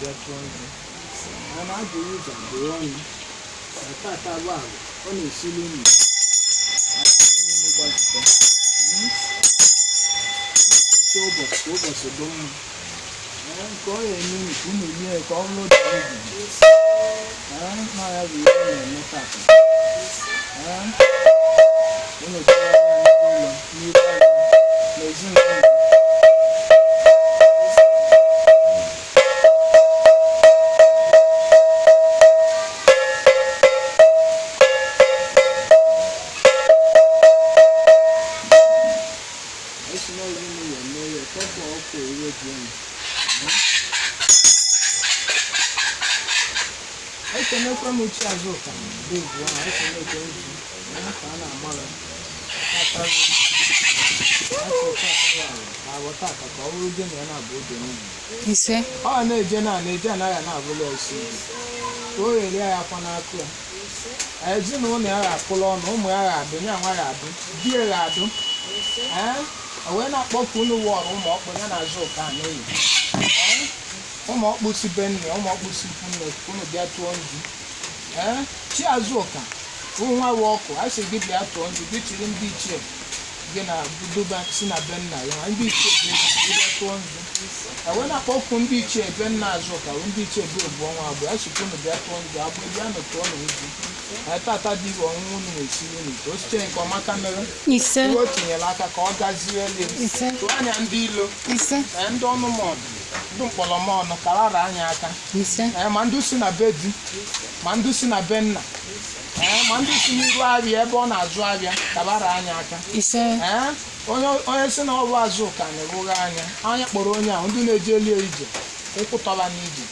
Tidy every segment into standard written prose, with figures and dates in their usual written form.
bịa tụọ nzu. A na-ajụrụ ụzọ bụrụ ọnụ na tata bụ agwa ọ na-esili unu gbazite ụbọchị ka ụbọchị dị mma nke ọ ya-eme unu ka unu rie ka ọ bụrụ dị egwu na ya bụ ihe ọ na-eme tata. Unu tụgharịa n'ụlọ n'ihu ahịa na ezinụlọ. Ekenekwa m uche Azụka bụ ahụ ekenekwe nzu ka a na-amara tata ka ọ bụrụ je na ya na-abụ oge niile. Ise. Ọ na-eje na na-eje anaghị na-abụla esi ka o ghere ya akwa n'akụ ya. Ezinụlọ ya ga-akụla ọnụ, ụmụ ya ga-adụ, ya nwa ga-adụ, di ya ga-adụ. O wee na-akpọku unu wọrọ ụmụ ọkpụ ya na Azụka n'oyi. Ụmụ ọkpụ si be nne, ụmụ ọkpụ si ikwu nne, unu bịa tụọ nzu. Chi Azụka nwa wa ọkụ a sị gị bịa tụọ nzu, gị chiri ndị ichie gị na duba si na be nna ya, ndị ichie gị bịa tụọ nzu. Wee na-akpọku ndị ichie be nna Azụka, ndị ichie be obu ọnwa abụọ, a sịkwa unu bịa tụọ nzu, abụọ bịa nụ tụọ nụ nzu. Tata dị iwe ọnwụnwụ unu na-esiri unu ka o siche nke ọma ka mere. Ise. Iwe o tinyere aka ka ọ gazie elu. Ise. Tụọ anya ndị ilo. Ise. Ndị ọnụmọdụ, ndị mkpọrọmọnụ karara anya aka. Ise. Ma ndị si na be di, ma ndị si na be nna, ma ndị si n'iru ahịa ebe ọ na-azụ ahịa kabara anya aka. Ise. Onye si na ọ bụ Azụka na-ewugha anya anya kpọrọ onye ahụ ndị na-eje elie ije ụkwụ tọba n'ije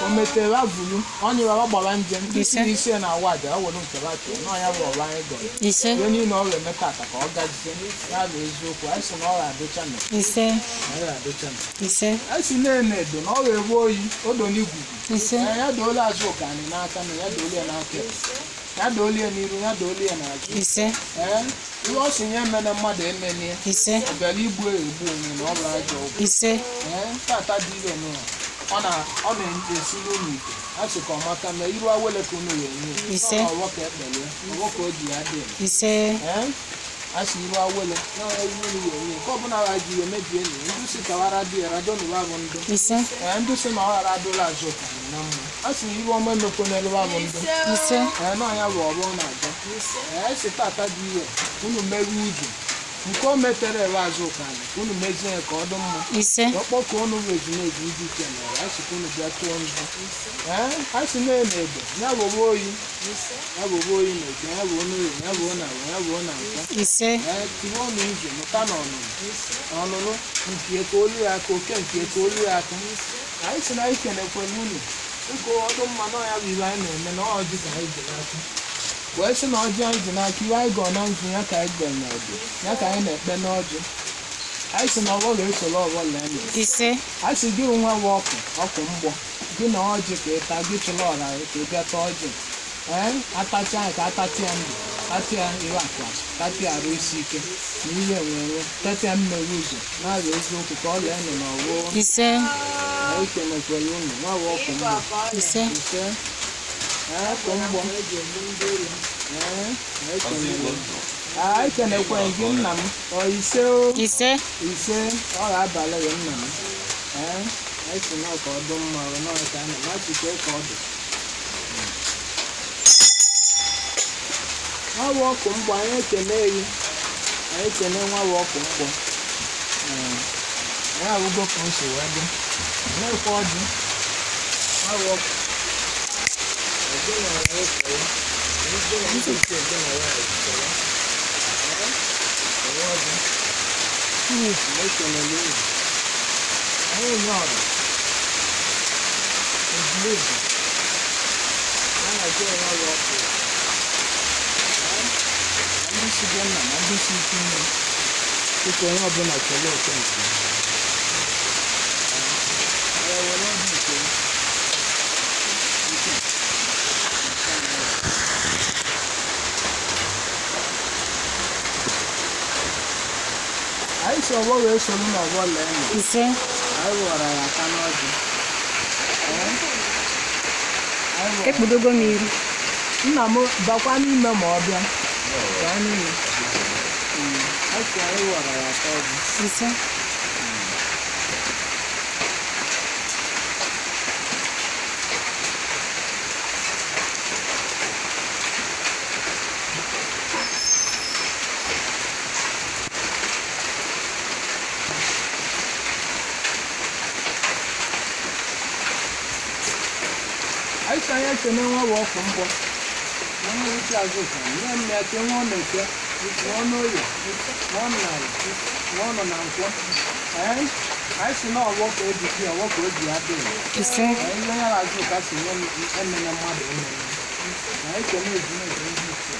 o metere avulu onye wara gbara njem ndị si n'isi ya na-awa aja o were nke batụọ na ọnya bụ ọwa anyị gọrọ. Ise. Ihe niile ọ ga-eme tata ka ọ gazie ya bụ eziokwu. Anyị sị na ọ ga-adịcha na Ise. ọ ga-adịcha na Ise. anyị si na-ene edo na ọ ga-ewe oyi odo n'igwugwu. Ise. Ya doola Azụka anyị n'aka na ya doola ya n'aka ya doola ya n'iru, ya doola ya n'azụ. Ise. Ihe ọ sị ya emene mmadụ emenie. Ise. Ọ bịara igbu egbu onwe na ọ bụ ajọ ọgwụ. Ise. Tata dị ire n'ụwa ọ na-esiri unu ite a sị ka ọ maka mee iru awele ka unu ya enye. Ise. Ọwọ ka ekpelie, ọwọ ka o ji ya dị. Ise. A sị iru awele na iru unu ya enye nke ọbụla ha ji ya emebie enyi ndị si kawara dị ya radonụwa bụ ndụ. Ise. Ndị si na ọ ghara adụla Azụka na mma a sị na iru ọma emekwanelụwa bụ ndụ. Ise. Na ọnya bụ ọgbọ na-aja. Sị tata dị ire unu mewe uzu nke o metere ewe Azụka unu mezie ya ka ọ dị mma. Ise. Ọkpọkọ unu bụ ezumezu ndị iche mere a sịkwa unu bịa tụọ nzu. A sị na-ene edo ya bụwe oyi, ya bụwe oyi na eke, ya bụ n'oyi, ya bụ na agwa, ya bụ na nkwọ. Ise. Tiwe ọnụ nzu mụta na ọnụnụ ọnụnụ nke ka olu ya aka oke nke ka olu ya aka. Anyị sị na anyị kenekwere unu ịkụ ọdụ mma na ọya bụ iwe anyị na-eme na ọjị ka anyị ji n'aka wee sị na ọjị anyị ji n'aka iwe anyị gọọ na nzu ya ka anyị gọọ na edo ya ka anyị na-ekpe n'ọjị. Anyị sị na ọgbọ ga-esoro ọgbọ lee. Ise. A sị gị nwa bụ ọkụ ọkụ mgbọ gị na ọjị ka ịta gị chụrụ ọra ka ị bịa taa ọjị. Atacha ya ka atacha ya ndụ, tacha ya iwe akwa, tacha ya arụ isi ike na ihe enwe tacha ya mmeri ụzọ na-arụ eziokwu ka ọ lee nụ n'ọgbọ. Ise. Anyị kenekwere unu nwa bụ ọkụ mgbọ. Ise. Ise. Ọkụ mgbọ. Anyị kenekwere gị nna m. Ọ ise o. Ise. Ise. Ọ ga-abalị gị nna m. Anyị sị na ka ọ dị mma ọ nọ ka a na chike ka ọ dị. Nwa bụ ọkụ mgbọ anyị ekene gị. Anyị ekene nwa bụ ọkụ mgbọ. Anyị ahụgo ka o si wee dị. Na-ekwe ọjị. Nwa bụ ọkụ. Ndị si be nna na ndị si ikwu nne tupu onye ọbụla kelee oke nke ya. Were ọdụ nke nke. Anyị si ọgbọ wee soro n'ọgbọ lee nụ. Ise. Anyị wara ya aka n'ọjị. Ekpudogo m iru. Nna m bakwa n'ime ma ọ bịa. Baa n'ime. Asị anyị wara ya ata ọgwụ. Ise. Anyị sị anyị ekene nwa bụ ọkụ mbọ. Na nwa uche azụka, nye m ya ke nwa ọ na-eke, nwa ọ n'oye, nwa ọ n'ala, nwa ọ nọ na nkwọ. Ee, anyị sị na ọgbọ ka o ji bịa, ọgbọ ka o ji adị. Ise. Anyị ihe ya azụka si nye m emene mmadụ emene. Na anyị kene ezumezu ndị ichie.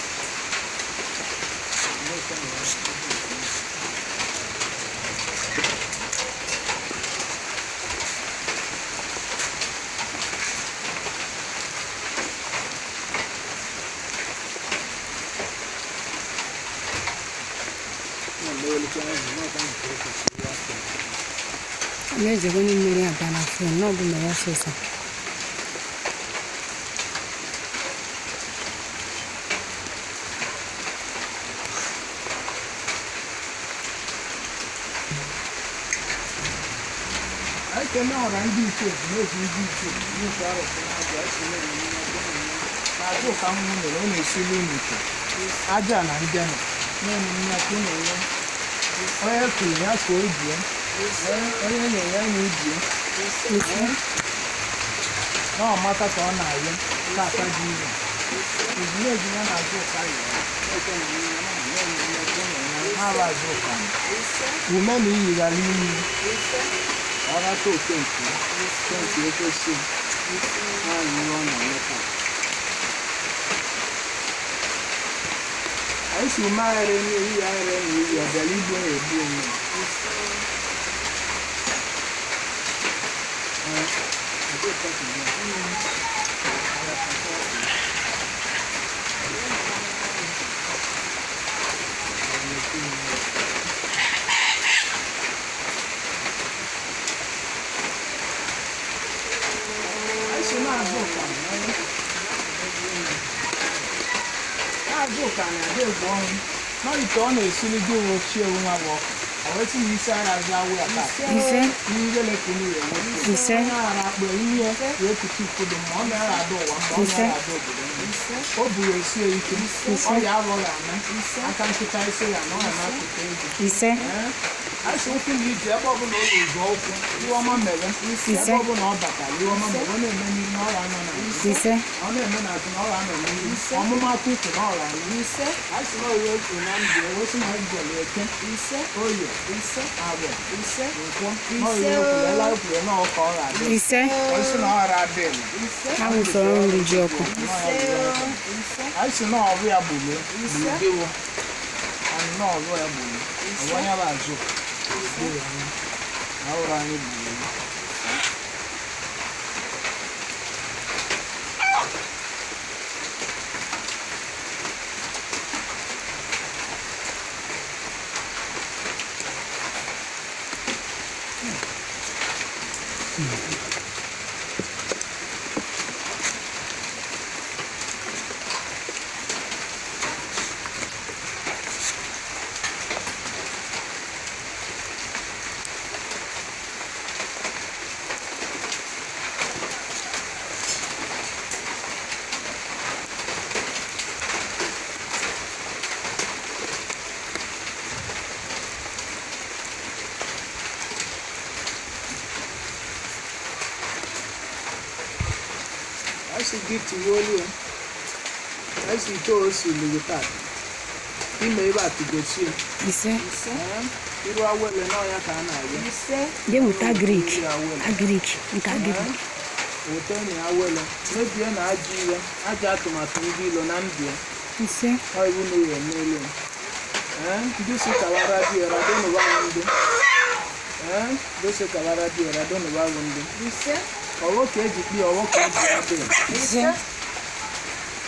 Na-ejekwa onye mmiri abịa na fon na ọ bụ mere ọsịsọ. Anyị kene ọra ndị ichie ezumezu ndị ichie n'ụzọ arụsị na-abịa esi na azụ ka m nwere ọ na-esili unu ite aja na ndị nọ na-eme nne ka unu enwe onye kuru ya ka o bie onye nyere ya na ubie na ọmata ka ọ na-ayọ tata dị ire ezumezu ya na azụ ụka ya na-eme azụ ụka ume na iyighara iyi ọrata oke nke nke ekwesị naanị ihe ọ na-eme taa. Anyị si ume aghara enye iyi aghara enye iyi ọ bịara igbu ya egbu onwe ya. Anyị si na-azụ ụka na-azụ ụka na-adị egwu ọnwụ nọ ite ọ na-esiri gị uwe ochie ewu nwa bụ ọkụ ọ wee sị na isi agha azụ awụ ya taa. Ise. Ihe lekunu ya enweta. Ise. Onye aghara akpụ ihe wee kutu ụfọdụ ma ọ na-ara ada ụwa ma ọ Ise. na-ara ada obodo mma. O buru esie ike ọ ya arụghị ana aka nkịta isi ya na ọ na-akụta ego. Ise. Ee, asị ụkwụ na ije ebe ọbụla ọ na-ezu ụkwụ ihe ọma mere Ise. ebe ọbụla ọ batara ihe ọma mere ọ na-eme n'ihu na ọra anọ na Ise. ọ na-eme n'azụ na ọra anọ n'ihu ọmụmatụ ukwu na ọra anọ asị na owe ekwu na ndụ ewesị na njọla eke oye agbọ nkwọ na oye ekwuru ela ekwuru na ọka ọra adị Ise. ọsị na ọra adịghị. Ha wụsọrọ nri ji ọkụ. Anyị sị na ọrụ ya gburu gburudewo anyị na ọrụ ya gburu ọrụ ya bụ azụ gburu anyị na ọrụ anyị gburu ya. Anyị gị tiwe olu ya anyị si ite o si lụrụ taa ime ebe a tụgochie. Ise. Iru awele n'ọya ka a na-arịọ. Jee weta agrik. Agrik. Nke agrik. Weta na awele mebie na ajọ ihe ajọ atụmatụ ndị ilo na ndụ ya. Ise. Ọ iwu na ụlọ n'elu ya. Ee, ndị si kawara di ya radonụwa bụ ndị. Ee, ndị si kawara di ya radonụwa bụ ndị. Ọwọ ka eji kpee, ọwọ ka eji adị. Ise.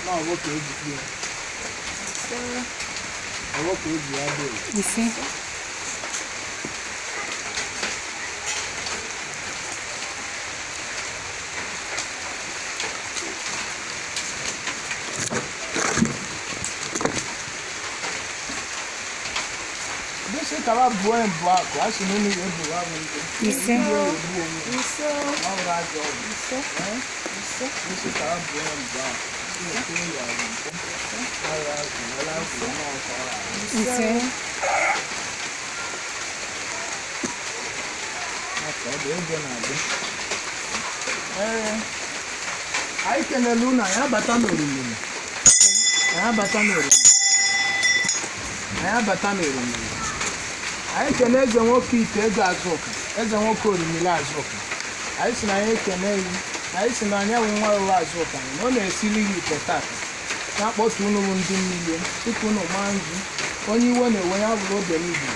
Na ọwọ ka eji kpee. Ọwọ ka eji adị. Ise. ka ba buo mbụ akụ, a sị na unu ga-ebu abụ ike. Ise. Ndị egbu onwe ya. Ọ bụrụ ajọ ọgwụ. Ee? Isi ka ba buo mbụ akụ. Isi na ya bụ nkwụ. Ọrịa azụ, were azụ, na ọkọ ọrịa. Ise. Maka ọ dị ego na-adị. Ee, anyị kelele unu, anyị abata n'orimiri. Anyị abata n'orimiri. Anyị abata n'orimiri. Anyị kene eze nwoke ite ego Azụka, eze nwoke orimiri Azụka. Anyị si na anyị ekene gị, anyị si na anyị enwe nwa ụwa Azụka, na ọ na-esili gị ite tata. Na-akpọtu unu bụ ndị mmiri, tupu unu maa nzu, onye iwe na-ewe ya bụrụ oge n'igwe.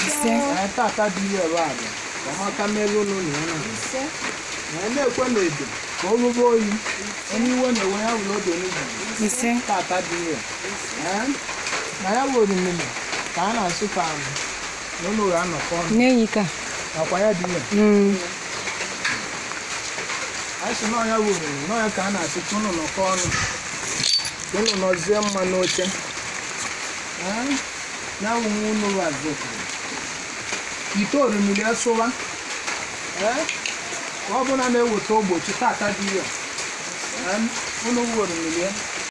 Ise. Anyị tata dị ire ebe a bịa, ka ọmaka melu unu na unu. Na na-ekwe na edo ka o rube oyi, onye iwe na-ewe ya bụrụ oge n'igwe. Ise. Tata dị ire. Ee, na ya bụ orimiri ka a na-asị ka na unu ga-anọkọ ọnụ N'enyi ka. nakwa ya dị ire. Anyị sị na ọya bụ orimiri, na ọya ka a na-asị ka unu nọkọ ọnụ, ka unu nọzie mma n'oche. Ee, ya bụ nwa unu bụ Azụka. Ite orimiri esụwa. Ee, ka ọ bụla na-eweta ogbochi tata dị ire. Ee, unu bụ orimiri